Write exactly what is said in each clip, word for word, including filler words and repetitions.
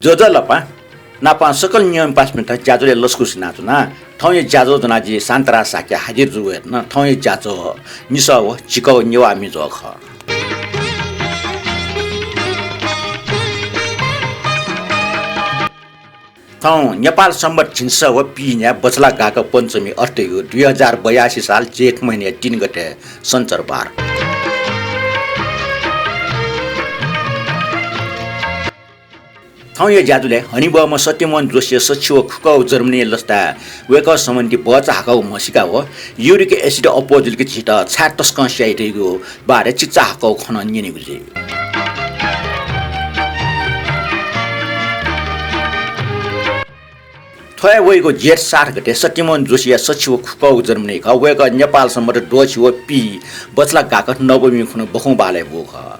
ज्वजलपा, नापं सकल न्यंपिं पासापिन्त ज्याझ्वलय् लसकुस यानाच्वना। थौंया ज्याझ्वः ज्वनाः जि शान्तराज शाक्य हाजिर जूगु हे नं थौंया ज्याझ्वः निसः व झिकः व नेवाः म्हिगः खः। थौं नेपाल संवत् झिंनिसः व पीन्याय बचलागाक पञ्चमी अर्थयो दुई हजार बयासी साल जेठ महिनाया तीन गते सञ्चरबार। थौंया ज्याझ्वलय् हनेबहःम्ह सत्यमोहन जोशीया सछि व खुकःगु जर्मनीया लसताय् वय्कः सम्बन्धी भचा हाकःगु म्हसीका व uric acid अप्वः जुलिक झीत छाय् तसकं स्याइ धइगु बारे चिचाहाकःगु खँ नं न्यनेगु जुइ। थ्व हे वइगु जेठ सात गते सत्यमोहन जोशीया सछि व खुकःगु जर्मनी खः। वय्कः नेपाल संवत् द्वःछि व पीन्याय बचलागाक नवमी खुन्हु बखुंबहालय् बूगु खः।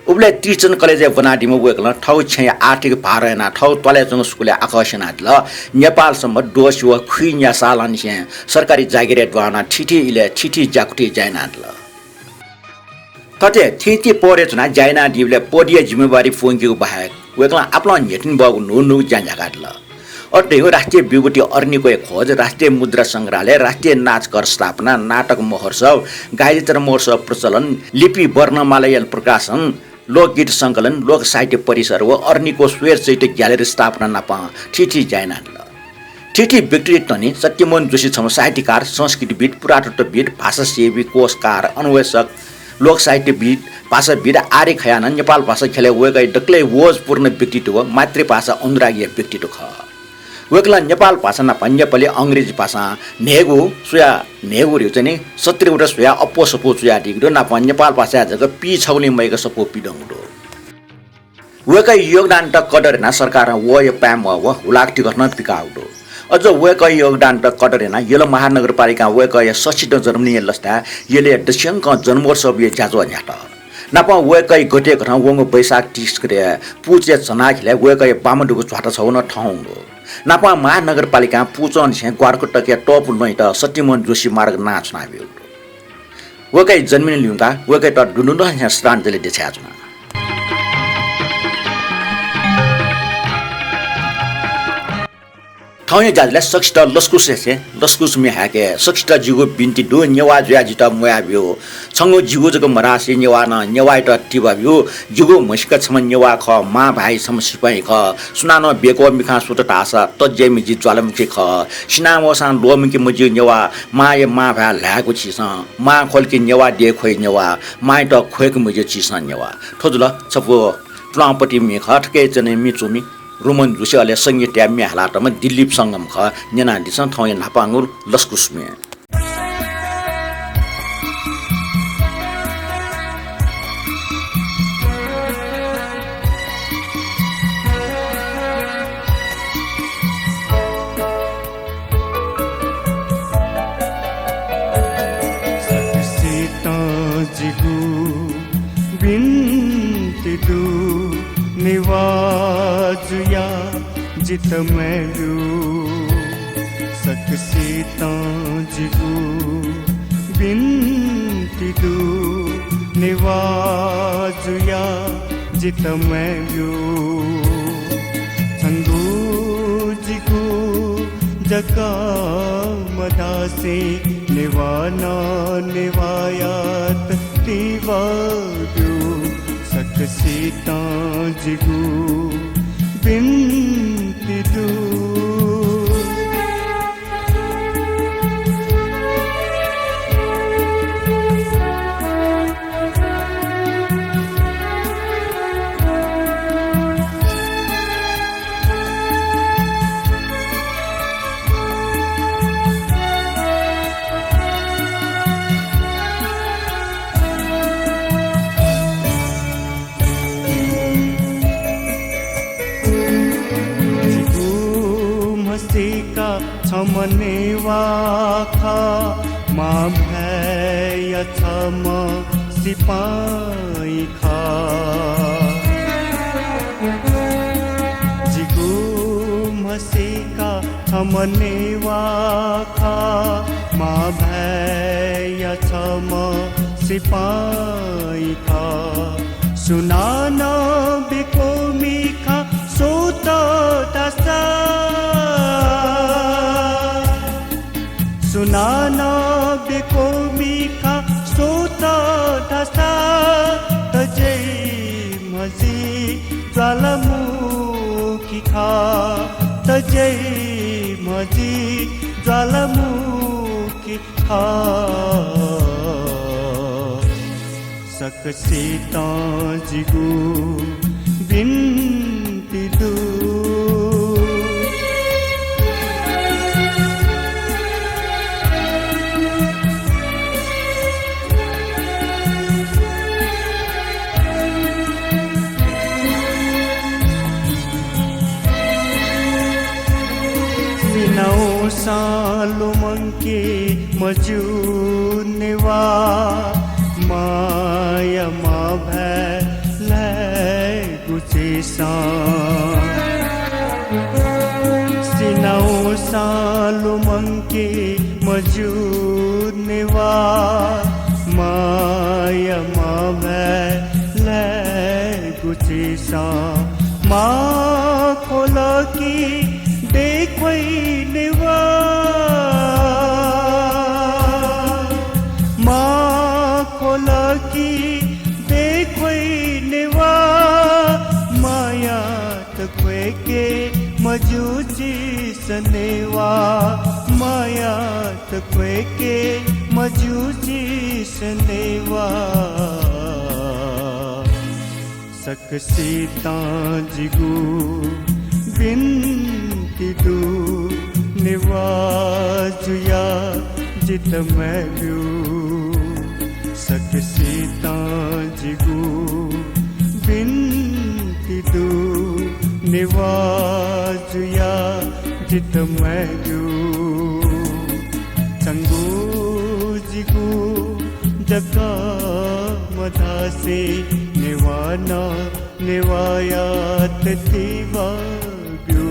उबलय् त्रिचन्द्र कलेजय् ब्वनादीम्ह वय्कलं थःगु छेँया आर्थिक भार यानाः थःगु त्वालय् च्वंगु स्कुलय् आकर्षण यानादिल। नेपाल संवत् द्वःछि व खुइन्याय सालंनिसें सरकारी जागिरय् दुहां वनाः थीथी इलय् थीथी ज्याकुथिइ ज्या यानादिल। थथे थीथी पदय् च्वनाः ज्या यानादीबलय् पदया जिम्मेवारी प्वंकेगु बाहेक वय्कलं आपालं न्ह्यथनेबहःगु न्हून्हूगु ज्या न्ह्याकादिल। अथे धइगु राष्ट्रिय विभूति अरनिकोया खोज, राष्ट्रिय मुद्रा संग्रहालय, राष्ट्रिय नाचघर स्थापना, नाटक महोत्सव, गाईजात्रा महोत्सव प्रचलन, लिपि वर्णमालाया प्रकाशन, लोकगीत संकलन, लोक साहित्य परिसर व अरनिको स्वैरचित्त ग्यालरी स्थापना नापं थीथी ज्या यानादिल। थीथी व्यक्तित्वतय् सत्यमोहन जोशी छम्ह साहित्यकार, संस्कृतिविद्, पुरातत्वविद्, भाषासेवी, कोशकार, अन्वेषक, लोक साहित्यविद्, भाषाविद् आदि खयाः नं नेपाल भाषा ख्यलय् वय्कःया दकलय् ओजपूर्ण व्यक्तित्व व मातृभाषा अनुरागीया व्यक्तित्व खः। वय्कलं नेपाल भाषा नाप नेपाली, अंग्रेजी भाषां न्हय्गू स्वयाः न्हय्गू धइगु चाहिँ नि सत्तरी वटा स्वयाः अप्वः सफू च्वयादीगु दु। नापं नेपाल भाषाया जक पीछगुलिं मय्क सफू पिदंगु दु। वय्कःया योगदानत कदर यानाः सरकारं वहःया पाय्म्ह व हुलाक तिकथं नं पिकाःगु दु। अझ वय्कःया योगदानत कदर यानाः यल महानगरपालिकां वय्कःया सछिदँ जर्मनीया लसताय् यलया दस्यंकं जन्मोत्सवया ज्याझ्वः न्ह्यात। नापं वय्कःया गथे कथं वंगु वैशाख तीस गते पुचःया झनाखिलय् वय्कःया बांमदुगु झ्वाता छगू नं थहंगु दु। नापं महानगरपालिकां पुचःनिसें ग्वाराकू तकया तःपु लँयात सत्यमोहन जोशी मार्ग नां छुनाबियागु दु। वय्कःया जन्मदिन ल्यूंकाः वय्कःयात दुनुगलंनिसें श्रद्धाञ्जलि देछानाच्वना। थौंया ज्याझ्वलय् सकसित लसकुस यासें लसकुस म्ये हाय्के। सकसित जिगु बिन्ति दु, नेवाः जुयाः जितः म्वायाब्यु। छंगु जिगु जक मधासे नेवाः नं नेवाःयात तिबः ब्यु। जिगु म्हसीका छम्ह नेवाः खः, मांभाय् छम्ह सिपाइँ खः। सुनानं बेक्वः मिखां सुत धाःसा तज्याइम्ह जि ज्वालामुखी खः। सिनावःसां ल्वःमंके मज्यू नेवाः, मांया मांभाय् ल्हायेकू छिसं। मां ख्वल कि नेवाः देय् ख्वइ नेवाः, मांयात ख्वय्के मज्यू छिसं नेवाः। थ्व जुल छपु पुलांपति म्ये खः। थुकिया च्वने म्ये च्वमि रोमन जोशी, अले संगीतया म्ये हालातःम्ह दिलीप संगम खः। न्यनादिसँ थौंया न्हापांगु लसकुस म्ये। सकसितं जिगु बिन्ति दु, नेवाः जुयाः जितः म्वायाब्यु। सकसितं जिगु बिन्ति दु, नेवाः जुयाः जितः म्वायाब्यु। छंगु जिगु जक मधासे नेवाः नं नेवाःयात तिबः ब्यु। सकसितं जिगु बिन्ति दु। जिगु म्हसीका छम्ह नेवाः खः, मांभाय्‌या छम्ह सिपाइँ खः। जिगु म्हसीका छम्ह नेवाः खः, मांभाय्‌या छम्ह सिपाइँ खः। सुनानं बेक्वः मिखां सुत ज्वालामुखी खः, तज्याइम्ह जि ज्वालामुखी खः। सकसितं जिगु बिन्ति दु। सिनाउसां लुमंके मज्यू नेवाः, माया मभाय् लाय् गुचिसं। सिनाउसां लुमंके मज्यू नेवाः, माया मभाय् लाय् गुचिसं। मां ख्वल कि दय्‌क्वय् नेवाः, मां ख्वल कि दय्‌क्वय् नेवाः, माया त ख्वय्‌के मज्यूचिस नेवाः, माया त ख्वय्‌के मज्यूचिस नेवाः। सकसितं जिगु बिन्ति दु, नेवाः जुयाः जितः म्वाये ब्यु। सकसितं जिगु बिन्ति दु, नेवाः जुयाः जितः म्वाये ब्यु। छंगु जिगु जक मधासे, नेवाः नं नेवाःयात तिबः ब्यु।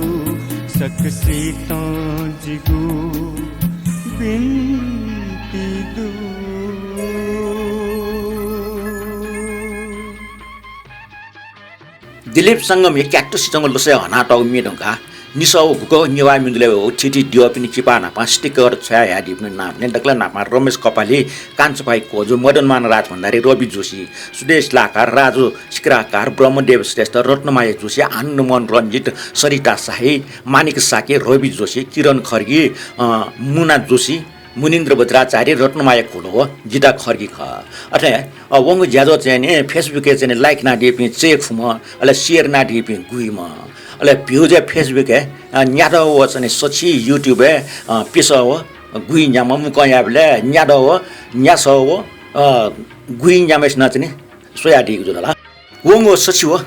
सकसितं जिगु बिन्ति दु। दिलीप संगमया क्याक्टसयाच्वंगु लसय् हनातःगु म्ये धुंकाः निसः व गुकः नेवाः म्ये जुलय् वःगु थीथी द्यःपिनि चिपा न्हापां sticker छ्वयाहयादीपिनि नां थें दकलय् न्हापां रमेश कपाली, कान्छापाइ कोजु, मदनमान राजभण्डारी, रवि जोशी, सुदेश लाकार, राजु सिक्राकार, ब्रह्मदेव श्रेष्ठ, रत्नमाया जोशी, आनन्दमोहन रञ्जित, सरिता शाही, मानिक शाक्य, रवि जोशी, किरण खड्गी, अ, मुना जोशी, मुनिन्द्र बज्राचार्य, रत्नमाया घोलो व गीता खड्गी खः। अथे, अ, वंगु ज्याझ्वः चाहिँ नि Facebook-य् चाहिँ नि like यानादीपिं चय्‌खुम्ह, अले share यानादीपिं गुइम्ह, अले views-य् Facebook-य्, अ, न्यादँ व चाहिँ नि सछि YouTube-य्, अ, प्यसः व गुइन्याम्ह, मुक्कं यायेबलय् न्यादँ व न्यासः व, अ, गुइन्याम्हय्‌सिनं चाहिँ नि स्वयादीगु जुल ला। वंगु सछि व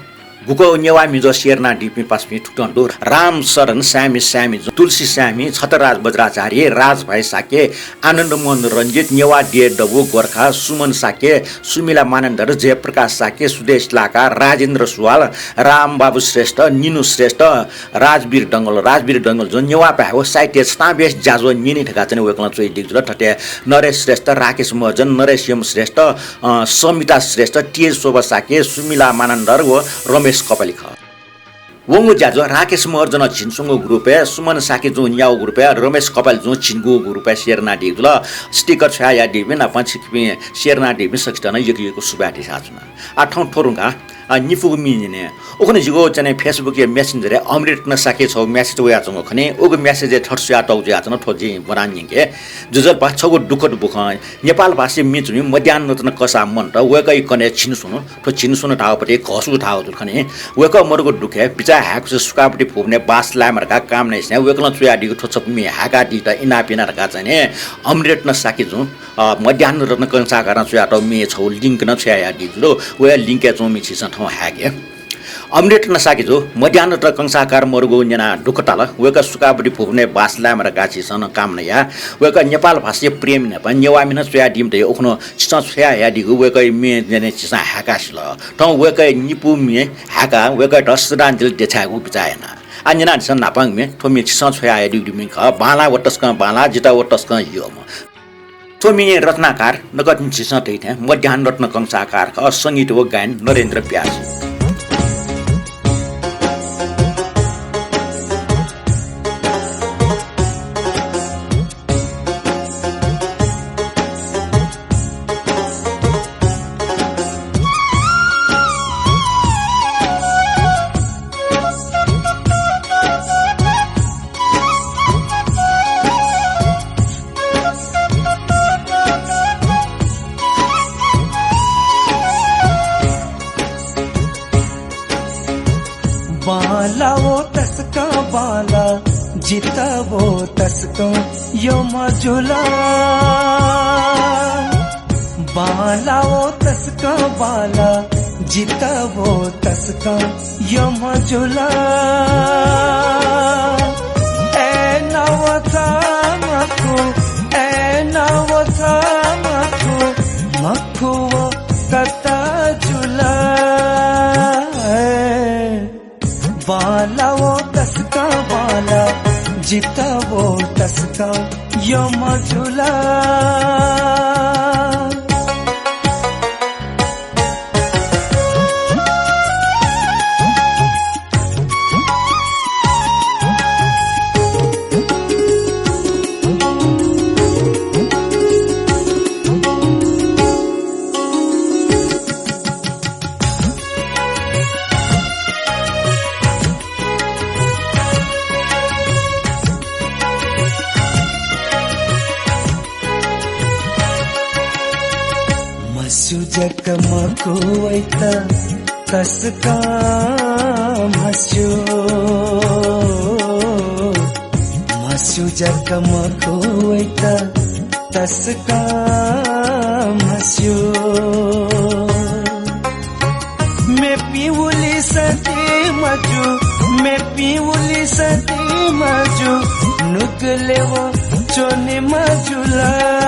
गुकः नेवाः म्ये जुयाः share यानादीपिं पासापिं थुकथं दु। राम शरण साय्‌मि, साय्‌मि जुं, तुलसी साय्‌मि, छतराज बज्राचार्य, राजभाइ शाक्य, आनन्दमोहन रञ्जित, नेवाः देय् दबू गोर्खा, सुमन शाक्य, सुमिला मानन्धर, जयप्रकाश शाक्य, सुदेश लाकार, राजेन्द्र सुवाल, रामबाबु श्रेष्ठ, निनु श्रेष्ठ, राजवीर डंगोल, राजवीर डंगोल जुं नेवाः भाय् व साहित्य छतां बेस ज्याझ्वः न्यनी धकाः चाहिँ वय्‌कलं च्वयादीगु जुल। थथे नरेश श्रेष्ठ, राकेश महर्जन, नरेश यम श्रेष्ठ, अ, समिता श्रेष्ठ, तेज शोभा शाक्य, सुमिला मानन्धर व रमेश कपाली खः। वंगु ज्याझ्वः राकेश महर्जनं झिंस्वंगूगु रूपय्, सुमन शाक्य जुं न्याःगूगु रूपय्, रमेश कपाली जुं झिंगूगु रूपय् share यानादीगु जुल। Sticker छ्वयाहयादीपिं नापं छिकपिं share यानादीपिं सकसितं नं यक्व यक्व सुभाय् देछानाच्वना। आः थौं थ्व धुंकाः, अ, निपूगु म्ये न्यने। उखुन्हु जिगु चाहिँ नि Facebook-या Messenger-य् अमृतरत्न शाक्यया छगू message वयाच्वंगु खनी। उगु message-य् थथे स्वयातःगु जुयाच्वन, थ्व जिं ब्वनाः न्यंके। ज्वजलपा, छगू दुःखद बुखँ, नेपाल भाषाया म्ये जूम्ह मध्याह्न रत्न कंसाकार मन्त, वय्‌कःया कन्हय् झिंस्वन्हु, थ्व झिंस्वन्हु धाःगु पति घःस्वन्हु धाःगु जुल खनी। वय्‌कः मरुगु दुःखय् बिचाः हाय्‌कुसे सुखावती भुवनय् बास लायेमा धकाः कामना यासें वय्‌कलं च्वयादीगु थ्व छपु म्ये हाय्‌कादीत इनाप याना धकाः चाहिँ नि अमृतरत्न शाक्य जुं, अ, मध्याह्न रत्न कंसाकारं च्वयातःगु म्ये छगू link नं छ्वयाहयादीगु जुल। वया link-य् च्वंम्ह छिसं थौं हाय्‌के। अमृतरत्न शाक्य जु मध्याह्न रत्न कंसाकार मरुगु न्यनाः दुःख ताल। वय्‌कः सुखावती भुवनय् बास लायेमा धकाः झीसं नं कामना याः। वय्‌कः नेपाल भाषाया प्रेमी न्हापा नेवाः म्ये नं च्वयादीम्ह धयाः उखुन्हु छिसं छ्वयाहयादीगु वय्‌कःया म्ये न्यने झीसं हाय्‌काः सिल। थौं वय्‌कःया निपू म्ये हाय्‌काः वय्‌कःयात श्रद्धाञ्जली देछायेगु बिचाः याना। आः न्यना झीसं न्हापांगु म्ये, थ्व म्ये छिसं छ्वयाहयादीगु म्ये खः, बांलाः व तसकं बांलाः, जितः व तसकं यःम्ह। थ्व म्ये रचनाकार नकतिनि झीसं धइथें मध्याह्न रत्न कंसाकार खः, संगीत व गायन नरेन्द्र प्यासी। बांला वो तसकं बांला, जितः वो तसकं यमजुला। बांला वो तसकं बांला, जितः वो तसकं यमजुला। ए नवथा मखु, ए नवथा मखु, मखु वो कता जुला। बांला वो तसकं बांला, जितः वो तसकं यमजुला। म्हस्यू जक मखु वइत तसकं म्हस्यू। म्हस्यू जक मखु वइत तसकं म्हस्यू। मेपिं उलि सति मजू, मेपिं उलि सति मजू, नुगलय् वो च्वने मजुला।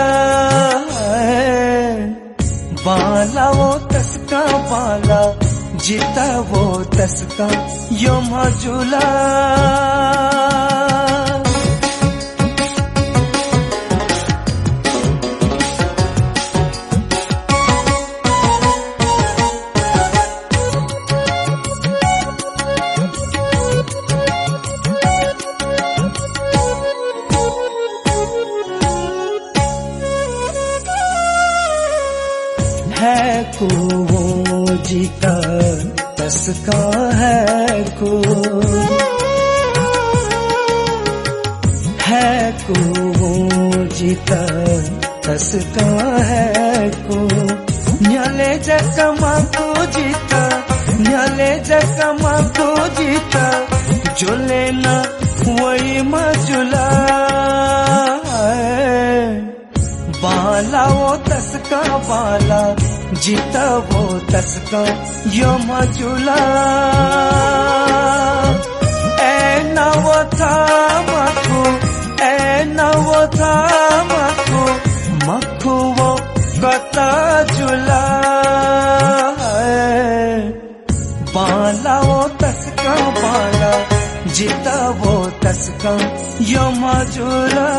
बांला वो तसकं बांला, जितः वो तसकं यमजुला। हय्‌कू वो जितः तसकं हय्‌कू, हय्‌कू वो जितः तसकं हय्‌कू। न्ह्यलय् जक मखु जितः, न्ह्यलय् जक मखु जितः, ज्वलय् नं वइ मजुला। बांला वो तसकं बांला, जितः वो तसकं यमजुला। ए नवथा मखु, ए नवथा मखु, मखु वो कता जुला। बांला वो तसकं बांला, जितः वो तसकं यमजुला।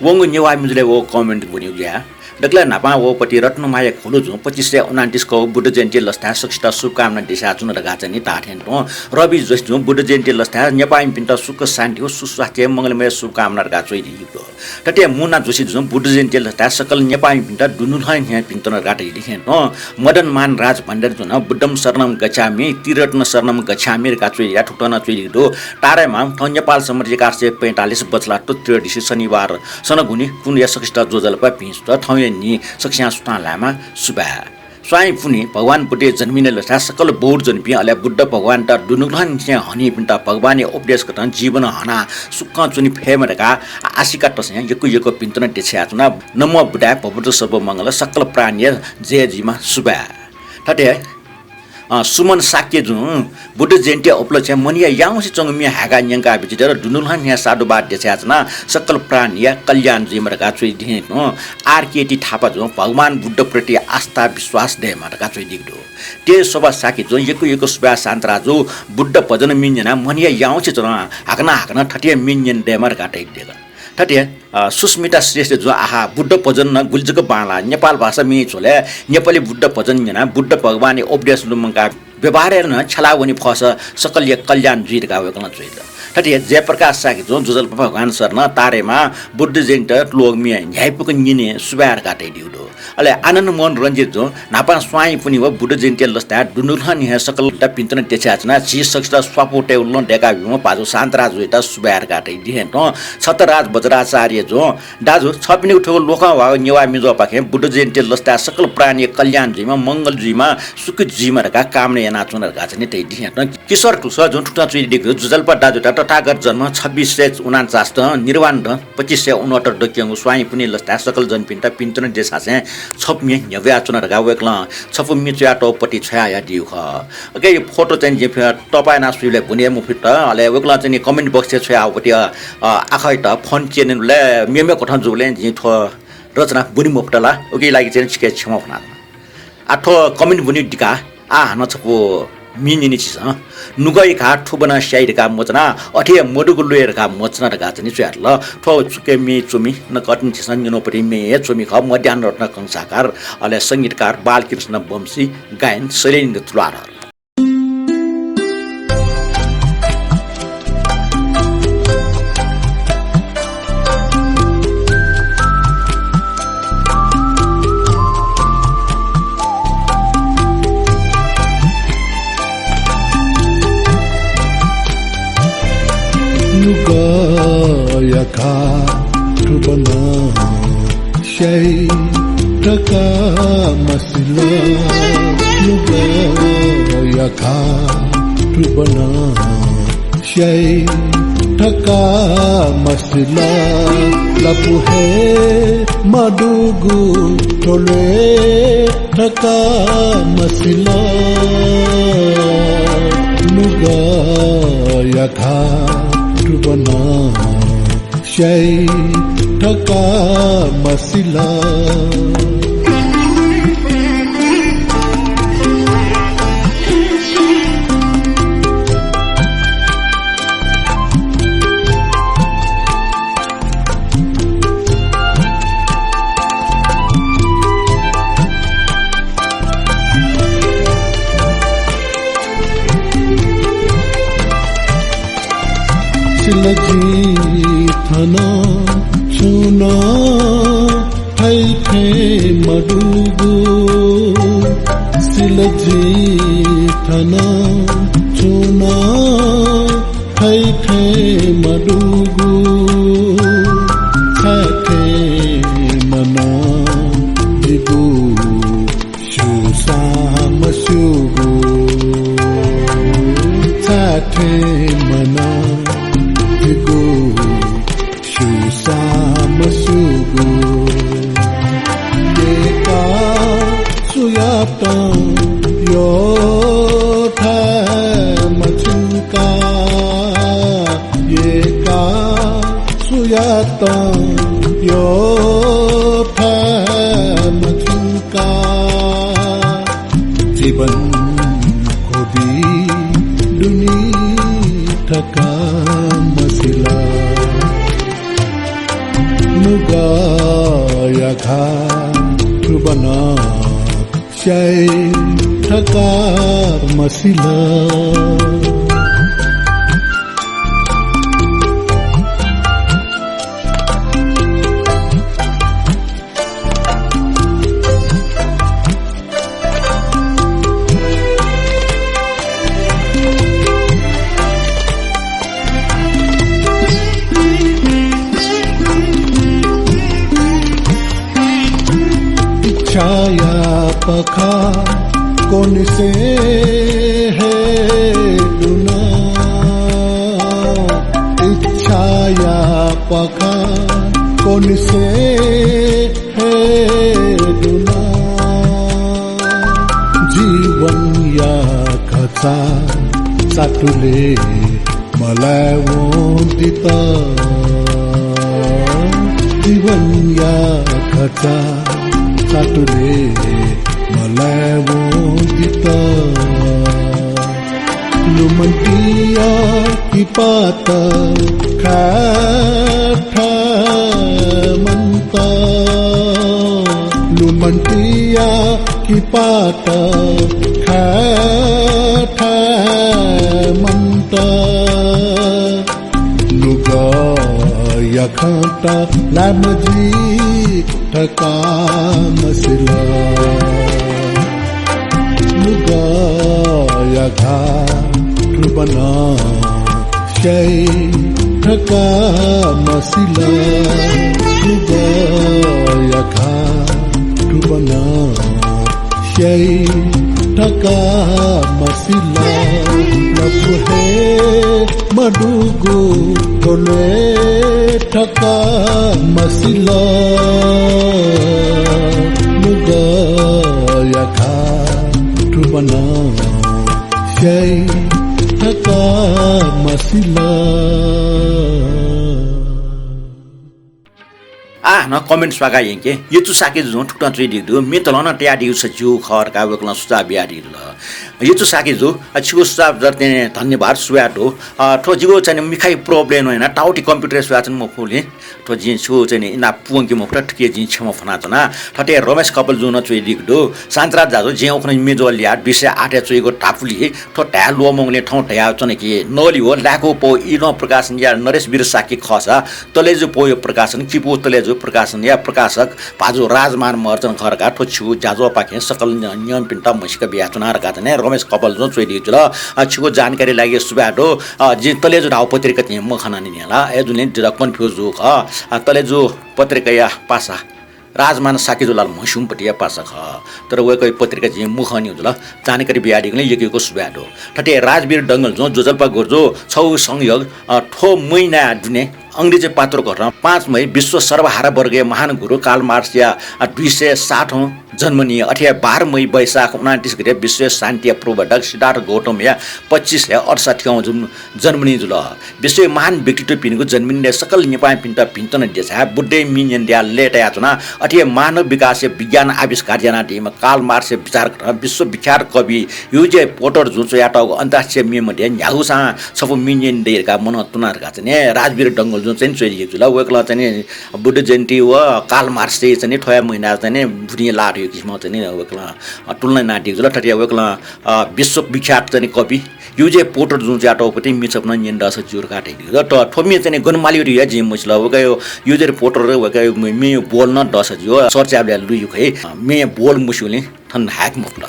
वंगु नेवाः म्युजिलय् व comment ब्वनेगु ज्या। दकलय् न्हापां वःपति रत्नमाया घोलु जुं पच्चिस सय उनान्तिस कौ बुद्ध जयन्ती लसताय् सकसित शुभकामना देछाय् च्वना धकाः चाहिँ नि धाःथें तुं रवि जोशी जुं बुद्ध जयन्ती लसताय् नेपाःमिपिन्त सुख शान्ति व सुस्वास्थ्य मंगलमय शुभकामना धकाः च्वयादीगु दु। थथे मुना जोशी जुं बुद्ध जयन्ती लसताय् सकल नेपाःमिपिन्त दुनुगलंनिसें भिंतुना धकाः धयादीथें तुं मदन मान राज भण्डारी जुं बुद्धं शरणं गच्छामि, त्रिरत्न शरणं गच्छामि धकाः च्वयाः थुकथं नं च्वयादीगु दु। तारे मां थौं नेपाल सम्बत एघार सय पैंतालिस बछलातुत त्रयोदशी शनिबार सनगुनी पुन्हुया सकसित ज्वजलपा भिं सुथ। थौंया न्हि सकसियां सुथां लायेमा। सुभाय्। स्वांया पुन्हि भगवान बुद्धया जन्मदिन लसताय् सकल बौद्ध जनपिं अले बुद्ध भगवानत दुनुगलंनिसें हनीपिन्त भगवानया उपदेश कथं जीवन हनाः सुखं च्वने फयेमा धकाः आशिका तसं यक्व यक्व भिंतुना देछाय् च्वना। नमो बुद्धाय, भवतु सर्वमंगलं, सकल प्राणीया जय जुइमा। सुभाय्। थथे अ, सुमन शाक्य जुं बुद्ध जयन्तीया उपलक्ष्यय् मनया याउँसे च्वंगु म्ये हाय्‌काः न्यंका बिचाः यात। दुनुगलंनिसें साधुवाद देछाय् च्वना। सकल प्राणीया कल्याण जुइमा धकाः च्वयादीथें तुं आरकेटी थापा जुं भगवान बुद्ध प्रति आस्था विश्वास दयेमा धकाः च्वयादीगु दु। तेज शोभा शाक्य जुं यक्व यक्व सुभाय् शान्तराजु, बुद्ध भजन म्ये न्यनाः मनया याउँसे च्वना। हाकनं हाकनं थथे म्ये न्यने दयेमा धकाः धयादीगु दु। थथे, अ, सुस्मिता श्रेष्ठ जुं आहा, बुद्ध भजन नं गुलि जक बांलाः। नेपाल भाषा म्ये झ्वलय् नेपाली बुद्ध भजन न्यनाः बुद्ध भगवानया उपदेश लुमंकाः व्यवहारय् नं छ्यला वने फःसा सकलया कल्याण जुइ धकाः वय्‌कलं च्वयादीगु दु। थथे जयप्रकाश शाक्य जुं ज्वजलपा भगवान शरणं तारे मां बुद्ध जयन्ती त्लोग म्ये न्ह्याइपुक न्यने सुभाय् धकाः धयादीगु दु। अले आनन्द मोहन रञ्जित जुं न्हापां स्वांइ पुन्हि व बुद्ध जयन्ती लसताय् दुनुगलंनिसें सकलपिन्त नं देछानाच्वना। झी सकसित स्वापू तयेगु लँ दय्काब्यूम्ह भाजु शान्तराज जुयात सुभाय् धकाः धयादी हयेत छतराज वज्राचार्य जुं दाजु, छपिनिगु थुगु लोकंह्वाःगु नेवाः मिजोपाखें बुद्ध जयन्ती लसताय् सकल प्राणीया कल्याण जुइमा, मंगल जुइमा, सुखी जुइमा धकाः कामना यानाच्वना धकाः चाहिँ नि धयादी हयेत किशोर तुस जुं थुकथं च्वयादीगु दु। जुजल्पा दाजुयात तथागत जन्म छब्बिस सय उनान्चास दँ, निर्वाण दँ पच्चिस सय उनहत्तर दँ क्यंगु स्वांइ पुन्हि लसताय् सकल जनपिन्त भिंतुना देछासें छपु म्ये न्ह्यब्वयाच्वना धकाः वय्कलं छपु म्ये च्वयातःगु पति छ्वयाहयादीगु खः। OK, यो फोटो चाहिँ जिं तःपा यानाः सुइबलय् ब्वने मफुत, अले वय्कलं चाहिँ नि comment box-य् छ्वयाहःगु पति, अ, आखःयात फोन च्यनेबलय् मेमेकथं जूबलय् जिं थ्व रचना ब्वने मफुत ला, उकिया लागि चाहिँ नि छिके क्षमा फ्वनाच्वना। आ, थ्व comment ब्वने दिकाः आ हानं छपु म्ये न्यने छिसं। नुगःया घाः थुबनं स्याइ धकाः मच्वना, अथे हे मदुगु ल्वय् धकाः मच्वना धकाः चाहिँ नि च्वयातल। थ्व सुके म्ये च्वमि, न कतिं छिसं न्यनागु पति म्ये हे च्वमि खः, मध्याह्न रत्न कंसाकार, अले संगीतकार बालकृष्ण वंशी, गायन शैलेन्द्र तुलाधर। नुगःया घाः थुबनं स्याइ धकाः मसिल। नुगःया घाः थुबनं स्याइ धकाः मसिल। लँपु हे मदुगु थ्व ल्वय् धकाः मसिल। नुगःया घाः थुबनं स्याइ धकाः मसिल। सिल जिं थन छुं नं थइथें मदुगु। सिल जिं थन छुं नं थइथें मदुगु। छाय्‌थें मनं जिगु स्यूसां मस्यूगु। छाय्‌थें मनं जिगु स्यूसां मस्यूगु। यय्‌काः सुयातं यःथाय् मछिंका। यय्‌काः सुयातं यःथाय् मछिंका। जीवन ख्वबि दुनि धकाः मसिल। नुगःया घाः थुबनं स्याइ धकाः मसिल। इच्छाया पखा क्वनिसे हे दुना। इच्छाया पखा क्वनिसे हे दुना। जीवनया घचा चातुले मलायेवं दित। जीवनया घचा चातुले मलायेवं दित। लुमन्तिया किपात खाय् थाय् मन्त। लुमन्तिया किपात खाय् थाय् मन्त। नुगःया खँत लाय् मजित कामसिला नुगया घा ठुबना स्याइ ठका मसिला नुगया घा ठुबना स्याइ ठका मसिला लपु हे मडुगु गोले ठका मसिला नुगया घा ठुबना स्याइ ठका मसिला। आः हानं comment स्वाका यंके। यचु शाक्यजुं थुकथं च्वयादीगु दु, म्ये तलं नं तयादीगु छ ज्यू खः धकाः वय्कलं सुझाव बियादीगु दु। यचु शाक्यजु, अ, छिगु सुझाव दरते धन्यवाद, सुभाय् दु। अ, थ्व जिगु चाहिँ नि मिखाइ problem नं याना, टाउटी computer स्वयाच्वने मफुगुलिं थ्व जिं छिगु चाहिँ नि इनाप पूवंके मफुत, थुकिया जिं क्षमा फ्वनाच्वना। थथे रमेश कपालजुं नं च्वयादीगु दु, शान्तराज दाजु, जिं उखुन्हु म्ये ज्वः ल्याः दुई सय आठय् च्वइगु धापुलि थ्व धाये ल्वःमंगुलिं थौं धयाच्वना कि नलिउ लाय्कू पौ इलं प्रकाशनया नरेश वीर शाक्य खःसा तलेजु पौया प्रकाशन, किपू तलेजु प्रकाशनया प्रकाशक भाजु राजमान महर्जन खः धकाः थ्व छिगु ज्याझ्वःपाखें सकल न्य-, न्यंपिन्त म्हसीका बियाच्वना धकाः चाहिँ नि रमेश कपालजुं च्वयादीगु जुल। अ, छिगु जानकारी लागि सुभाय् दु। अ, जिं तलेजु धाउ पत्रिका चाहिँ मखना नि ला, अय्जूगुलिं जितः confuse जूगु खः। अ, तलेजु पत्रिकाया पासा राजमान शाक्यजु ला म्हस्यूम्ह पतिया पासा खः। तर वय्कःया पत्रिका जिं मखंनिगु जुल। जानकारी बियादीगुलिं यक्व यक्व सुभाय् दु। थथे राजवीर डंगोलजुं ज्वजलपा गुरुजु छगू संयोग, अ, थ्व महिनाया दुने अंग्रेजी पात्रोघटं पाँच मई विश्व सर्वहारा वर्गया महान गुरु कार्ल मार्क्सया, अ, दुई सय साठौं जन्मदिन, अथे हे बाह्र मई वैशाख उनान्तिस गते विश्व शान्तिया प्रवर्तक सिद्धार्थ गौतमया पच्चिस हे अठसठ्ठीऔं जुन-, जन्मदिन जुल। विश्वया महान व्यक्तित्वपिनिगु जन्मदिनय् सकल नेपाःपिन्त भिंतुना देछानाः बुद्धया म्ये न्यने दयाः लय्तायाच्वना। अथे हे मानव विकासया विज्ञान आविष्कार यानादीम्ह कार्ल मार्क्सया विचारघटं विश्वविख्यात कवि युजे पोटरजुं च्वयातःगु अन्तर्राष्ट्रिय म्ये मध्ये न्ह्यागुसां छपु म्ये न्यने दइ धकाः मनं तुना धकाः चाहिँ नि राजवीर डंगोलजुं चाहिँ नि च्वयादीगु जुल। वय्कलं चाहिँ नि बुद्ध जयन्ती व कार्ल मार्क्सया चाहिँ नि थ्वया महिना चाहिँ नि बुदिं लाः धइगु किसिमं चाहिँ नि वय्कलं, अ, तुलना यानादीगु जुल। थथे वय्कलं, अ, विश्वविख्यात चाहिँ नि कवि युजे पोटरजुं च्वयातःगु पति म्ये छपु नं न्यने दःसा ज्यू धकाः धयादीगु जुल। तर थ्व म्ये चाहिँ नि गन मालीगु धइगु जिं मस्यू ला। वय्कःया युजे पोटर वय्कःया म्ये, म्ये ब्वल नं दःसा ज्यू, चर्चाय् लुइगु खः। अ, म्ये ब्वल मस्यूगुलिं थन हाय्के मफुत।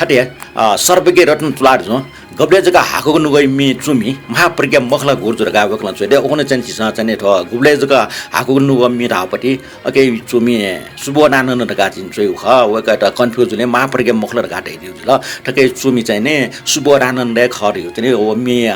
थथे, अ, सर्वज्ञ रत्न तुलाधरजुं गबलय् जक हाकुगु नुगः म्ये च्वमि महाप्रज्ञा मखु ला गुरुजु धकाः वय्कलं च्वयादी। उखुन्हु चाहिँ झीसं चाहिँ नि थ्व गुबलय् जक हाकुगु नुगः म्ये धाःगु पति अथे च्वमि सुबोधानन्द धकाः चाहिँ च्वइगु खः। वय्कःयात confuse जुलिं महाप्रज्ञा मखु ला धकाः धयादीगु जुल। थथे च्वमि चाहिँ नि सुबोधानन्द हे खः धइगु चाहिँ नि व म्ये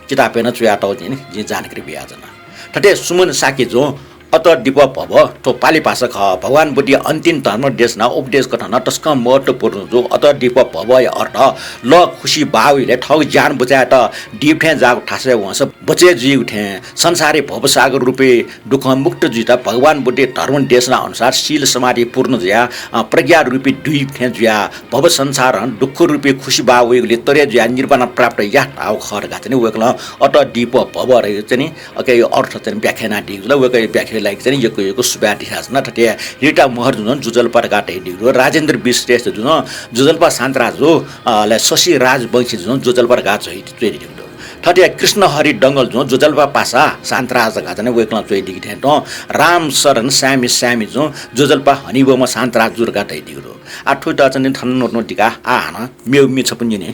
किताबय् नं च्वयातःगु चाहिँ नि जिं जानकारी बियाच्वना। थथे सुमन शाक्यजुं अत दीप भव, थ्व पालि भाषा खः। भगवान बुद्धया अन्तिम धर्म देशना उपदेश कथं नं तसकं महत्त्वपूर्ण जू। अत दीप भवया अर्थ लः खुसि बाःगु इलय् थःगु ज्यान बुचायेत दीप थें जाःगु थासय् वंसा बचय् जुइगु थें संसारया भवसागर रूपी दुःखं मुक्त जुइत भगवान बुद्धया धर्म देशना अनुसार शील समाधि पूर्ण जुयाः, अ, प्रज्ञा रूपी द्वीप थें जुयाः भव संसारं दुःख रूपी खुसि बाः वइगुलिं तरे जुयाः निर्वाण प्राप्त याः धाःगु खः धकाः चाहिँ नि वय्कलं अत दीप भव धइगु चाहिँ नि अथे अर्थ चाहिँ नि व्याख्या यानादीगु जुल। वय्कःया व्याख्याया लागि चाहिँ नि यक्व यक्व सुभाय् देछानाच्वना। थथे रिता महर्जनजुं ज्वजलपा धकाः धयादीगु दु। राजेन्द्र विश्रेष्ठजुं ज्वजलपा शान्तराजजु, अ, लय् शशि राजवंशीजुं ज्वजलपा धकाः च्वयादीगु दु। थथे कृष्णहरि डंगोलजुं ज्वजलपा पासा शान्तराज धकाः चाहिँ नि वय्कलं च्वयादीगु थें तुं रामशरण स्यामी स्यामीजुं ज्वजलपा हनेबहःम्ह शान्तराजजु धकाः धयादीगु दु। आः थुइत चाहिँ नि थन नोत नोत दिकाः आः हानं मेगु म्ये छपु न्यने।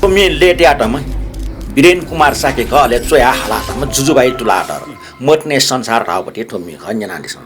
थ्व म्ये लय्तायातःम्ह वीरेन कुमार शाक्य खः, अले च्वयाः हालातःम्ह जुजुभाइ तुलाधर। मतिनाया संसार धाःगु पति थ्व म्ये खः, न्यनादिसँ।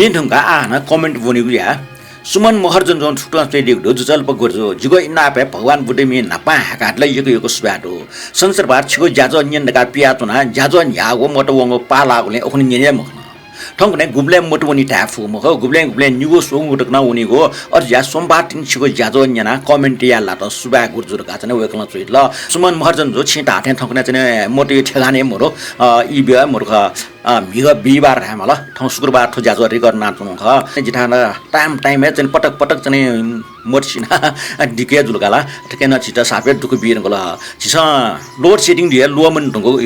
पिं धुंकाः आः हानं comment वनीगु या। सुमन महर्जन जुं थुकथं च्वयादीगु दु, जुजल्प गुरुजु, जिगु इनापय् भगवान बुद्धमि न्हापां हाय्काः दु ला, यक्व यक्व सुभाय् दु। सञ्चरबार छिगु ज्याझ्वः न्यने धकाः पियाच्वना, ज्याझ्वः न्ह्याःगु मत वंगु पाः लाःगुलिं उखुन्हु न्यने हे मखन। थौंकन्हय् गुबलें मत वनी धाये फु मखु, गुबलें गुबलें निगू स्वंगू तक नं वनीगु। अथे जुयाः सोमबार तिनि छिगु ज्याझ्वः न्यनाः comment याये लात, सुभाय् गुरुजु धकाः चाहिँ वय्कलं च्वयादिल। सुमन महर्जन जु, छिं धाःथें थौंकन्हय् चाहिँ मतया ठेगान हे मरु, अ, ई ब्यः मरु खः। अ, म्हिगः बिहिबार धायेमाल, थौं शुक्रबार थ्व ज्याझ्वः record यानाच्वनागु खः। जिथाय् नं time time हे चाहिँ पटक पटक चाहिँ मत सिनाः दिके जुल का ला, थुकिं नं झीत साप हे दुःख बी धुंकल। झीसं load shedding जुयाः ल्वःमने धुंकूगु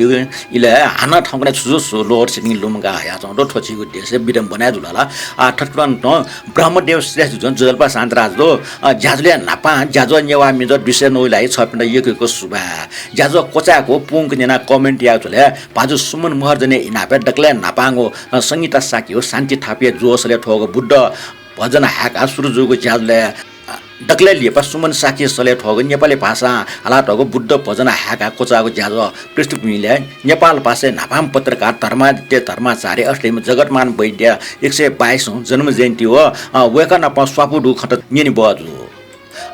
इलय् हानं थौंकन्हय् छु छु load shedding लुमंका हयाच्वंगु दु, थ्व झीगु देशय् विडम्बना हे जुल ला। आ, थथे तुं ब्रह्मदेव श्रेष्ठ जुं, जुजल्प शान्तराज दु, अ, ज्याझ्वलय् न्हापां ज्याझ्वः नेवाः म्ये ज्वः दुई सय नौ लाइ छपिन्त यक्व यक्व सुभाय्। ज्याझ्वः क्वचायेगु पूवंक न्यनाः comment याःगु झ्वलय् भाजु सुमन महर्जनया इनापय् दकलय् न्हापांगु, अ, संगीता शाक्यया शान्ति थापाया ज्वःसलय् थ्वःगु बुद्ध भजन हाय्काः सुरु जूगु ज्याझ्वलय्, अ, दकलय् लिपा सुमन शाक्यया सलय् थ्वःगु नेपाली भाषां हालातःगु बुद्ध भजन हाय्काः क्वचाःगु ज्याझ्वः पृष्ठभूमिलय् नेपाल भाषाया न्हापांम्ह पत्रकार धर्मादित्य धर्माचार्य अथे धइम्ह जगतमान वैद्यया एक सय बाइसौं जन्म जयन्ती व, अ, वय्कः नाप स्वापू दुगु खँत न्यने बहःजू।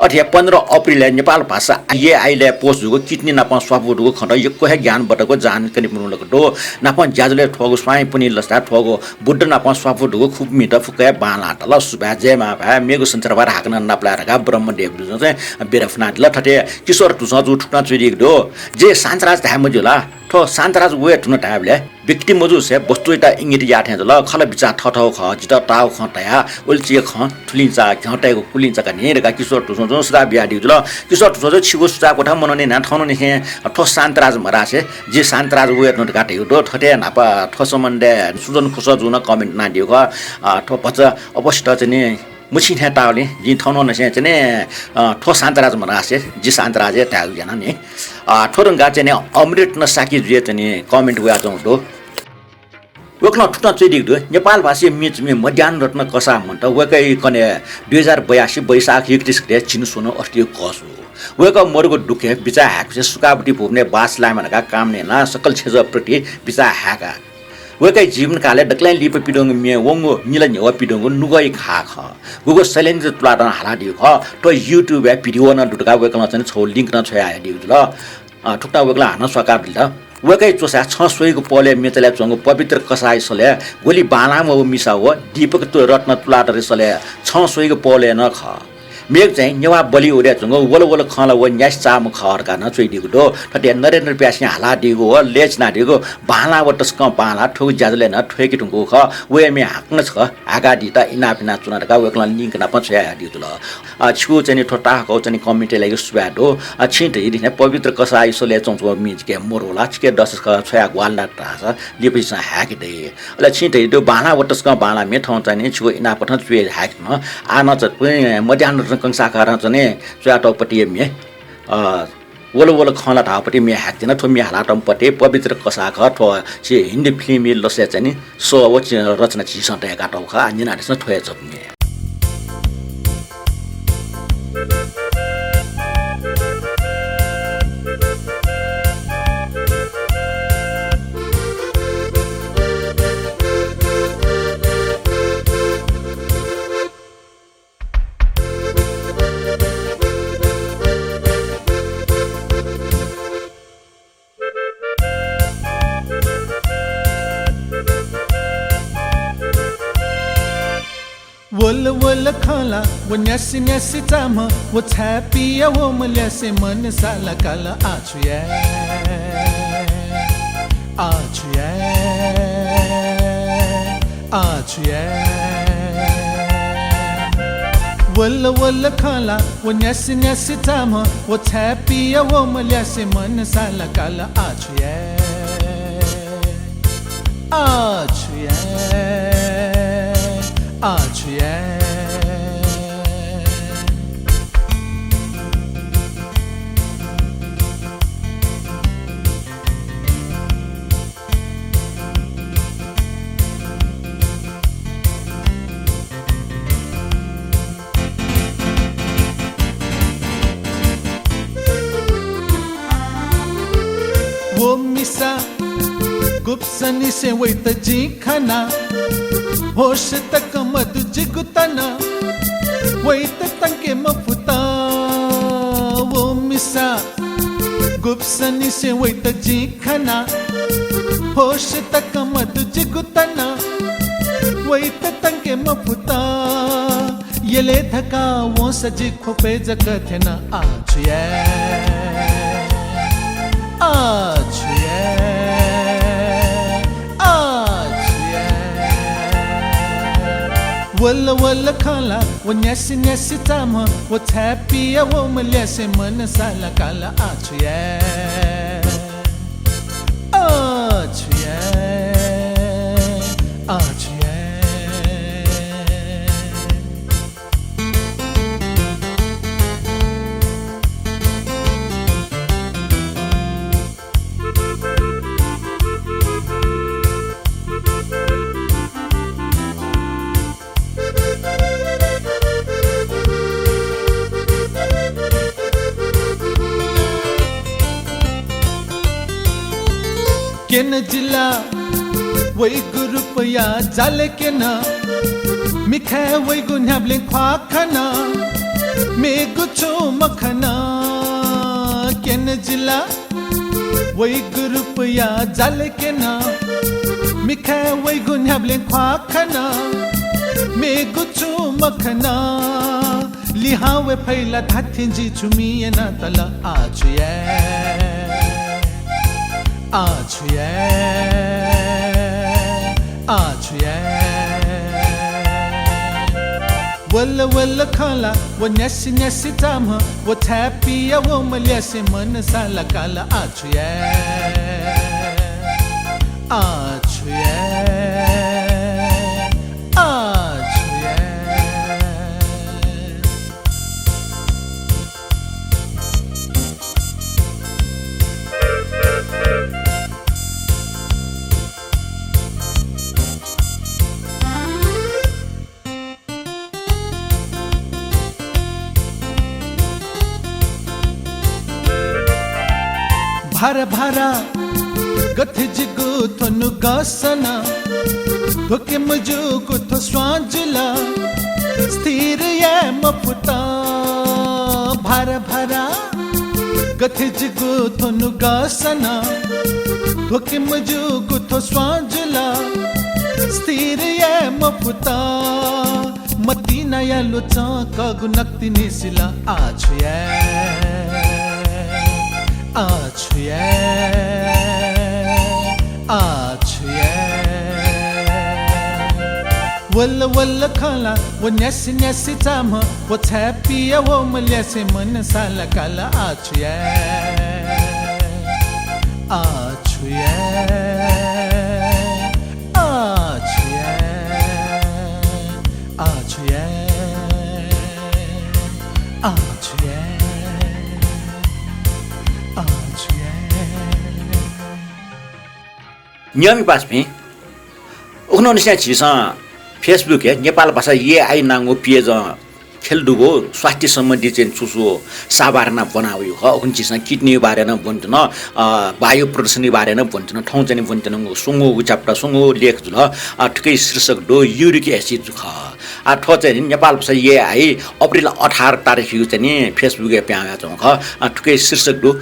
अथे हे पन्ध्र अप्रिलय् नेपाल भाषा आइएआइलय् post जूगु कितनी नाप स्वापू दुगु खँत यक्व हे ज्ञानवर्धक व जानकारी मूलक दु। नाप ज्याझ्वलय् थ्वःगु स्वांयापनि लसताय् थ्वःगु बुद्ध नाप स्वापू दुगु खुब म्हित फुक्क हे बांलाः तल। सुभाय्, जय मांभाय्, मेगु सञ्चरबार हाकनं नापलाये धकाः ब्रह्मदेव दुजुं चाहिँ बिदा फ्वनादिल। थथे किशोर धुस्वं जु थुकथं च्वयादीगु दु। जि शान्तराज धाये मज्यू ला, थ्व शान्तराज वये धुन धायेबलय् व्यक्ति मजुसे वस्तुयात इंगित याः थें जुल। खला बिचाः थःथःगु खः, जितः ताःगु खँ धया, उलिचिया खँ थुलिंचा घ्यं तयेगु कुलिंचा का नि धकाः किशोर धुस्वं जुं सुझाव बियादीगु जुल। किशोर धुस्वं जुं छिगु सुझाव क्वथा मनंनिसें थौंनिसें थ्व शान्तराज मधासे जि शान्तराज वये धुन धकाः धयागु दु। थथे न्हापा थ्व सम्बन्धय् सुजन खुसः जुं नं comment यानादीगु खः। अ, थ्व भचा अवस्था चाहिँ नि मछिं थें ताःगुलिं जिं थौंनिसें चाहिँ नि, अ, थ्व शान्तराज मधासे जि शान्तराज हे धायेगु याना नि। अ, थ्व धुंकाः चाहिँ नि अमृत रत्न शाक्य जुया चाहिँ नि comment वयाच्वंगु दु। वय्कलं थुकथं च्वयादीगु दु, नेपाल भाषाया म्ये च्वमि मध्याह्न रत्न कसाः मन्त वय्कःया कन्हय् दुई हजार बयासी वैशाख एकतिस गते झिंस्वन्हु अथे कःजू। वय्कः मदुगु दुःखय् बिचाः हाय्केसे सुखावती भुवनय् बास लायेमा धकाः कामना यानाः सकल छेँजःप्रति बिचाः हाय्का। वय्कःया जीवनकालय् दकलय् लिपा पिदंगु म्ये वंगु निला न्ह्यवः पिदंगु नुगःया खा खः। गुगु शैलेन्द्र तुलाधरं हालादीगु खः। थ्व YouTube-य् video नं दु धकाः वय्कलं चाहिँ छगू link नं छ्वयाहयादीगु जुल। अ, थुकथं वय्कलं हानं स्वाकाः बिल। वय्कःया च्वसाय् छं स्वइगु पहलय् म्ये चले च्वंगु पवित्र कसाःया सलय् ग्वलि बांलाःम्ह व मिसा व दीपक तु-, रत्न तुलाधरया सलय् छं स्वइगु पहलय् नं खः। मेगु चाहिँ नेवाः Bollywood-य् च्वंगु वल वल खँ ला व न्यासि चाःम्ह खः धकाः नं च्वयादीगु दु। थथे नरेन्द्र प्यासीं हालादीगु व लय् चिनादीगु बांलाः व तसकं बांलाः थुगु ज्याझ्वलय् नं थ्वय्के धुंकूगु खः। वया म्ये हाकनं छकः हाय्कादीत इनाप यानाच्वना धकाः वय्कलं link नाप छ्वयाहयादीगु जुल। अ, छिगु चाहिँ नि थ्व ताःहाकःगु चाहिँ नि comment-य् लागि सुभाय् दु। अ, छिं धयादिसँ, पवित्र कसाःया सलय् च्वंच्वंम्ह म्ये जिके मरु ला, छिके दस छकः छ्वया ग्वाहालि धाःसा लिपा झीसं हाय्के दइ। अले छिं धयादीगु बांलाः व तसकं बांलाः म्ये थौं चाहिँ नि छिगु इनाप कथं च्वय् हाय्के धुन। आः नं चाहिँ नि मध्याह्न रत्न कंसाकारं चाहिँ नि च्वयातःगु पतिया म्ये, अ, वल वल खँ ला धाःगु पतिया म्ये हाय्के धुन। थ्व म्ये हालातःम्ह पति पवित्र कसाः खः। थ्व झी हिन्दी film-या लसय् चाहिँ नि सः व रचना झीसं तयाकातःगु खः। आः न्यनादिसँ थ्व हे जक म्ये। वल वल खँ ला व न्यासि न्यासि चाःम्ह व छाय् पिया वःम्ह ल्यासे मन साला काल आः छु याये, आः छु याये, आः छु याये। वल वल खँ ला व न्यासि न्यासि चाःम्ह व छाय् पिया वःम्ह ल्यासे मन साला काल आः छु याये, आः छु याये, आः छु याये। व मिसा गुब्संनिसें वइत जिं खना, होश तक मदु जिगु तन, वइत तंके मफुत। व मिसा गुब्सनिसें वइत जिं खना, होश तक मदु जिगु तन, वइत तंके मफुत। यले धकाः वंसा जि ख्वपय् जक थ्यन। आः छु याये, आः छु याये, आः छु याये। वल वल खँ ला व न्यासि न्यासि चाःम्ह, व छाय् पिया वःम्ह ल्यासे मन साला काल। आः छु याये, आः छु याये, आः छु याये। क्यन जिला वइगु रुपया जालय् क्यन, मिखाय् वइगु न्ह्याबलें ख्वाः खन, मेगु छुं मखन। क्यन जिला वइगु रुपया जालय् क्यन, मिखाय् वइगु न्ह्याबलें ख्वाः खन, मेगु छुं मखन। लिहां वये फइ ला धात्थें जि छु मि याना तल। आः छु याये, आः छु याये, आः छु याये। वल वल खँ ला व न्यासि न्यासि चाःम्ह, व छाय् पिया वःम्ह ल्यासे मन साला काल। आः छु याये, आः छु याये, आः छु याये। भारा भारा गथे जिगु थ्व नुगः सन, ध्वके मजूगु थ्व स्वां जुल, स्थिर याये मफुत। भारा भारा गथे जिगु थ्व नुगः सन, ध्वके मजूगु थ्व स्वां जुल, स्थिर याये मफुत। मतिनाया ल्वचं कःगु नकतिनि सिल। आः छु याये, आः छु याये, आः छु याये। वल वल खँ ला व न्यासि न्यासि चाःम्ह, व छाय् पिया वःम्ह ल्यासे मन साला काल। आः छु याये, आः छु याये, आः छु याये, आः छु याये, आः छु याये, आः छु याये। न्यंपिं पासापिं, उखुन्हु निसें झीसं Facebook-य् नेपाल भाषा AI नांगु page-ं ख्यलय् दुगु स्वास्थ्य सम्बन्धी चाहिँ छु छु साभार याना ब्वना वयागु खः। उखुन्हु झीसं kidney-या बारे नं ब्वनेधुन, अ, वायु प्रदूषणया बारे नं ब्वनेधुन, थौं चाहिँ ब्वनेधुन स्वंगू chapter, स्वंगू लेख जुल। अ, थुकिया शीर्षक दु uric acid खः। अ, थ्व चाहिँ नेपाल भाषा AI April अठार तारिखयागु चाहिँ Facebook-य् पिहां वयाच्वंगु खः। अ, थुकिया शीर्षक दु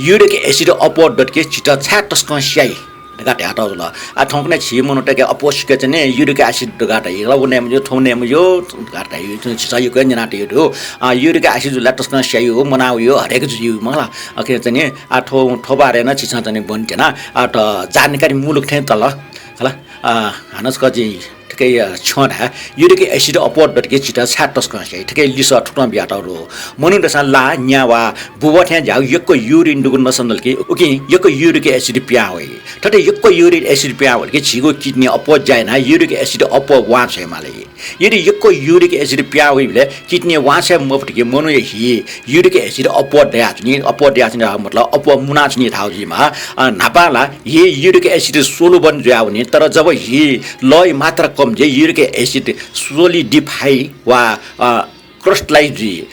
uric acid अप्वः दतके झीत छाय् तसकं स्याइ धकाः धयातःगु जुल। आः थौंकन्हय् झी मनूतय्‌के अप्वः सिक्क चाहिँ uric acid धकाः धाइ ला, व नये मज्यू, थ्व नये मज्यू धकाः धाइ, झीसं यक्व हे न्यनातयागु दु। अ, uric acid जुल ला तसकं स्याइ, मना वइ, हरेक जुइ मखु ला। अकिं चाहिँ आः थ्व, थ्व बारे नं झीसं चाहिँ ब्वनेत्यना। आः थ्व जानकारी मुलुक थें तल। हला, अ, हानं छकः जिं थुकिया छ्यं धाये, uric acid अप्वः दतके झीत छाय् तसकं स्याइ, थुकिया लिसः थुकथं बियातःगु दु। मनूतय्‌सं ला, न्या वा बुबः थें ज्याःगु यक्व urine दुगु नसा दल कि उकिं यक्व uric acid पिहां वइ। थथे यक्व uric acid पिहां वल कि झीगु kidney अप्वः ज्या यानाः uric acid अप्वः वांछ्वये माली। यदि यक्व uric acid पिहां वइबलय् kidney वांछ्वये मफुत कि मनूया हि uric acid अप्वः दयाच्वनी, अप्वः दयाच्वनी धाःगु मतलब अप्वः मुनाच्वनी धाःगु जुइमाः। अ, न्हापां ला हि uric acid स्वलुबन जुयावनी, तर जब हि लःया मात्रा कम जुइ, uric acid solidify वा, अ, crystallize जुइ।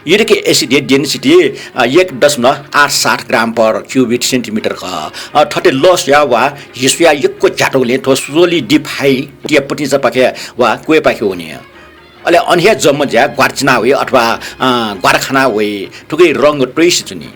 Uric acid-या density, अ, एक दशमलव आठ सात gram per cubic centimeter खः। अ, थथे लः स्वयाः वा हि स्वयाः यक्व झ्यातुगुलिं थ्व solidify या पतिंचापाखे वा क्वय्‌पाखे वनी। अले अन हे जम्मा ज्या ग्वाराचिना वइ अथवा, अ, ग्वाराखाना वइ, थुकी रंग त्वइसे च्वनी।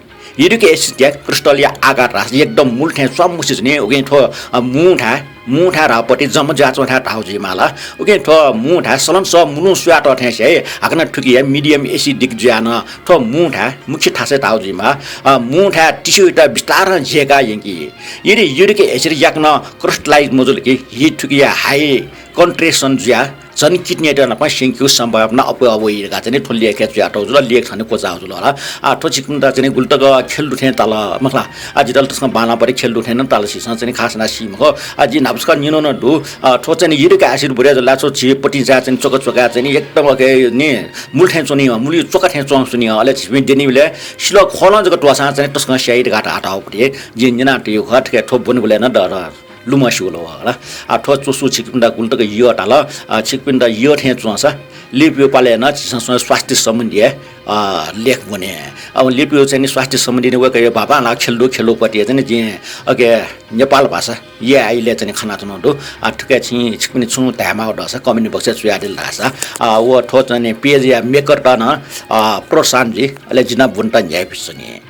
Uric acid-या crystal-या आकार धाःसा एकदम मुल थें च्वंम्हसे च्वनी। उकिं थ्व, अ, मू थाय्, मू थाय् धाःगु पति जम्मा ज्या च्वं थाय् धाःगु जुइमाल। उकिं थ्व मू थाय् सलंसः मुलुं स्वयातः थें स्याइ, हाकनं थुकी हे medium acidic जुयाः नं थ्व मू थाय् मुख्य थासय् धाःगु जुइमाः। अ, मू थाय् tissue-यात बिस्तारं झेकाः यंकी। यदि uric acid याकनं crystallize मजुल कि हि थुकी हे high concentration जुयाः झन kidney-यात नाप स्यंकेगु सम्भावना अप्वः वइ धकाः चाहिँ नि थ्व लेखय् च्वयातःगु जुल, लेख थन क्वचाःगु जुल होला। आ, थ्व छिकपिन्त चाहिँ नि गुलि तक खेल्दु थें ताल मखु ला। आ, जितः ला तसकं बांलाःपट्टि खेल्दु थें नं ताल, छिसं चाहिँ नि खास यानाः सी मखु। आ, जिं न्हापा छकः न्यनागु दु, आ, थ्व चाहिँ नि uric acid बुरे जुल ला, थ्व झी पतिंचाय् चाहिँ नि च्वका च्वकाः चाहिँ नि एकदम अके नि मुल थें च्वनी, मुलुइ च्वका थें च्वं च्वनी, अले झीपिं द्यनीबलय् सिलः ख्वलं जक त्वःसां चाहिँ नि तसकं स्याइ धकाः धाःगु पति जिं न्यनातयागु खः। थुकी थ्व ब्वनेबलय् नं डर लुमंसिगु ला व ला। आ, थ्व च्वसु छिकपिन्त गुलि तक यः ताल, आ, छिकपिन्त यः थें च्वंसा लिपा वय् पालय् नं झीसं स्वयां स्वास्थ्य सम्बन्धी हे, आ, लेख ब्वने। अब लिपा वय् चाहिँ नि स्वास्थ्य सम्बन्धी नि वय्कःया बांबांलाः खेल्दु खेल्दु पति चाहिँ नि जिं अके नेपाल भाषा AI-लय् चाहिँ नि खनाच्वनागु दु। आ, थुकी छिं छिकपिनि छुं धायेमाःगु दःसा comment box-य् च्वयादिल धाःसा, आ, व थ्व चाहिँ नि page-या maker-त नं, आ, प्रोत्साहन जुइ, अले जिं नं ब्वनेत न्ह्याइपुसे च्वनी।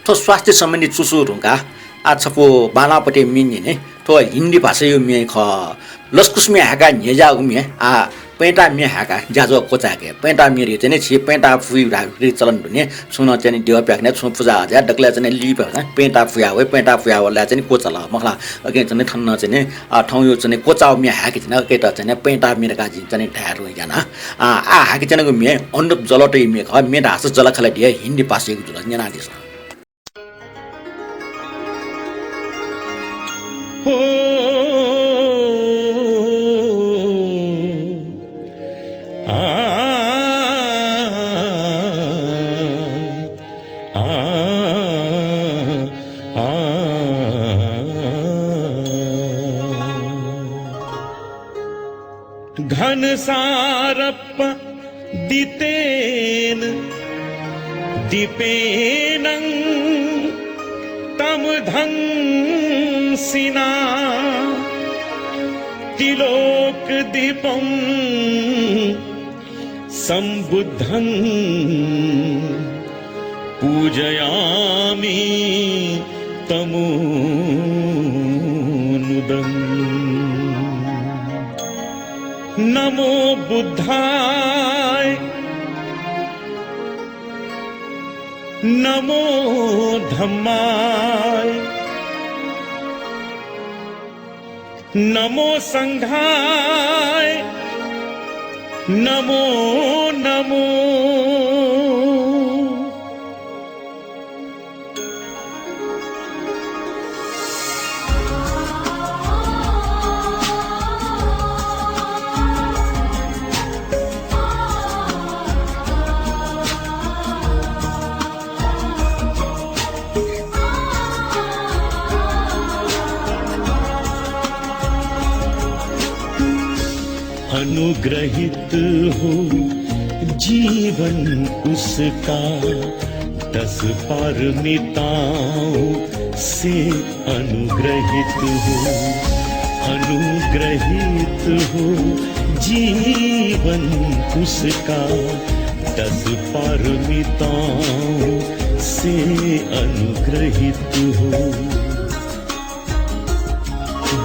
थ्व स्वास्थ्य सम्बन्धी च्वसु धुंकाः आ छपु बांलाःपट्टि म्ये न्यने। थ्व हिन्दी भाषाया म्ये खः। लसकुस म्ये हाय्काः न्ह्यज्याःगु म्ये आ पँय्ता म्ये हाय्काः ज्याझ्वः क्वचाय्के। पँय्ता म्ये धइगु चाहिँ नि झी पँय्ता पुइ धाःगु चलन दु नि। छुं नं चाहिँ नि द्यः प्याखने, छुं पुजा आजा दकलय् चाहिँ नि लिपा पँय्ता पुया वइ, पँय्ता पुया वल ला चाहिँ नि क्वचाल मखु ला। अकिं चाहिँ नि थन नं चाहिँ नि, आ, थौंया चाहिँ नि क्वचाःगु म्ये हाय्के चाहिँ नि अकियात चाहिँ नि पँय्ता म्ये धकाः जिं चाहिँ नि धाये धुन याना। आ, आ हाय्के च्वनागु म्ये अनुप जलोटया म्ये खः। म्ये धाःसा जःलाखःला धइगु हिन्दी भाषायागु जुल, न्यनादिसँ। हो। आ, आ, आ, आ। घनसारप्पदितेन दीपेनं तमधंसिना तिलोकदीपं संबुद्धं पूजयामि तमोनुदम्। नमो बुद्धाय, नमो धम्माय, नमो संघाय, नमो नमो। अनुग्रहित हो जीवन उसका, दस पारमिताओं से अनुग्रहित हो, अनुग्रहित हो जीवन उसका, दस पारमिताओं से अनुग्रहित हो।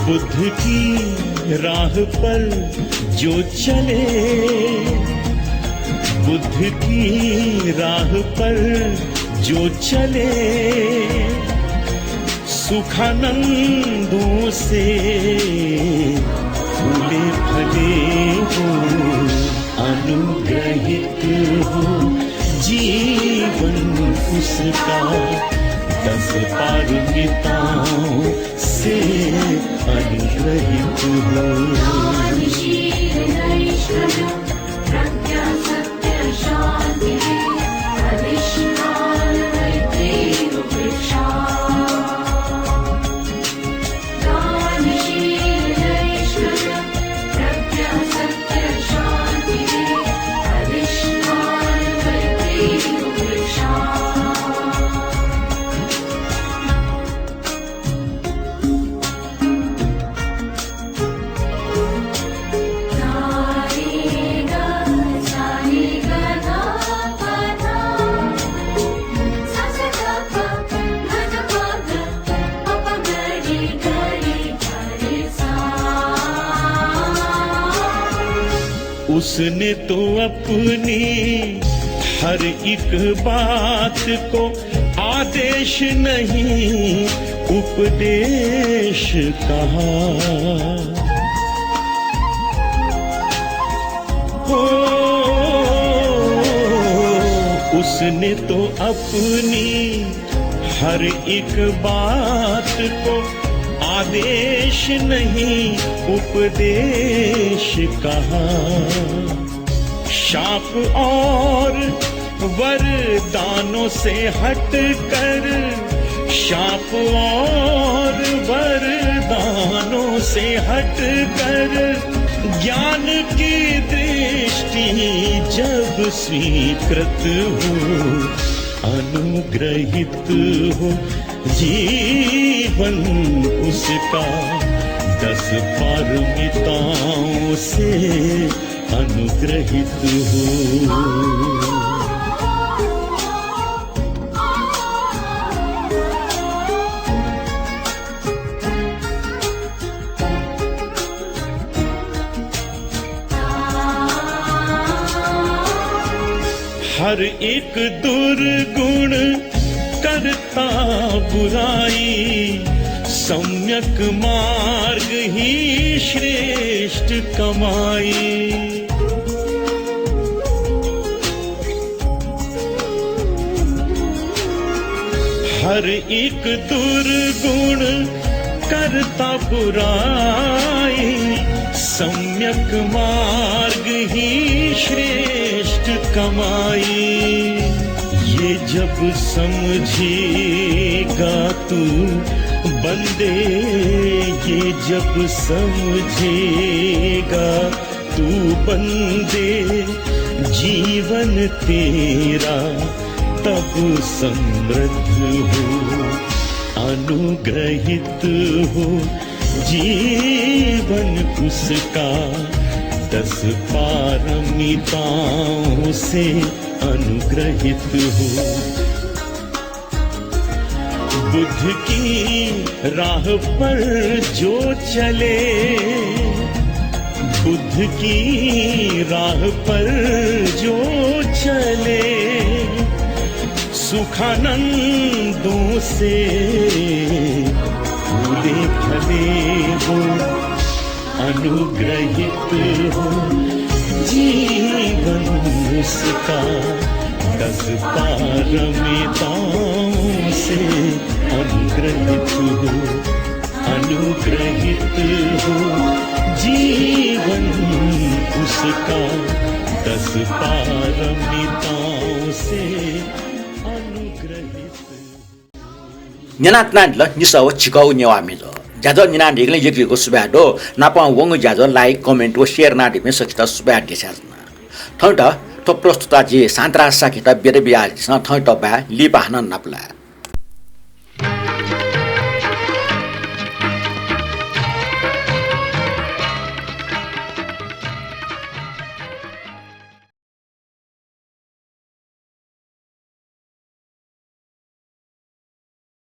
बुद्ध की राह पर जो चले, बुद्ध की राह पर जो चले, सुखानंदों से फूले फले हो, अनुग्रहित हो जीवन उसका, दस पारमिताओं से अनुग्रहित हो। दान, शील, नैष्कर्म्य, प्रज्ञा, सत्य, शांति, अधिष्ठान, मैत्री, उपेक्षा। दान, शील, नैष्कर्म्य, प्रज्ञा, सत्य, शांति, अधिष्ठान, मैत्री, उसने तो अपनी हर एक बात को आदेश नहीं, उपदेश कहा। ओ, उसने तो अपनी हर एक बात को आदेश नहीं, उपदेश कहा। शाप और वरदानों से हटकर, शाप और वरदानों से हटकर, ज्ञान की दृष्टि जब स्वीकृत हो, अनुग्रहित हो जीवन उसका, दस पारमिताओं से अनुग्रहित हो। हर एक दुर्गुण करता बुराई, सम्यक मार्ग ही श्रेष्ठ कमाई। हर एक दुर्गुण करता बुराई, सम्यक मार्ग ही श्रेष्ठ कमाई। ये जब समझेगा तू बंदे, ये जब समझेगा तू बंदे, जीवन तेरा तब समृद्ध हो, अनुग्रहित हो जीवन उसका, दस पारमिताओं से अनुग्रहित हो। बुद्ध की राह पर जो चले, बुद्ध की राह पर जो चले, सुखानंदों से फूले फले वो, अनुग्रहित हो जीवन उसका, दस पारमिताओं से अनुग्रहित हो, अनुग्रहित हो जीवन उसका, दस पारमिताओं से अनुग्रहित। न्यनातनादिल निसः व छिकः व नेवाः मिजं। ज्याझ्वः न्यनादीगुलिं यक्व यक्व सुभाय् दु। नापं वंगु ज्याझ्वः like, comment व share यानादीपिं सकसित सुभाय् देछाये धुन। थौंयात थ्व प्रस्तुता जि शान्तराज शाक्ययात बिदा बियादिसँ। थौंयात बाय्, लिपा हानं नापलाये।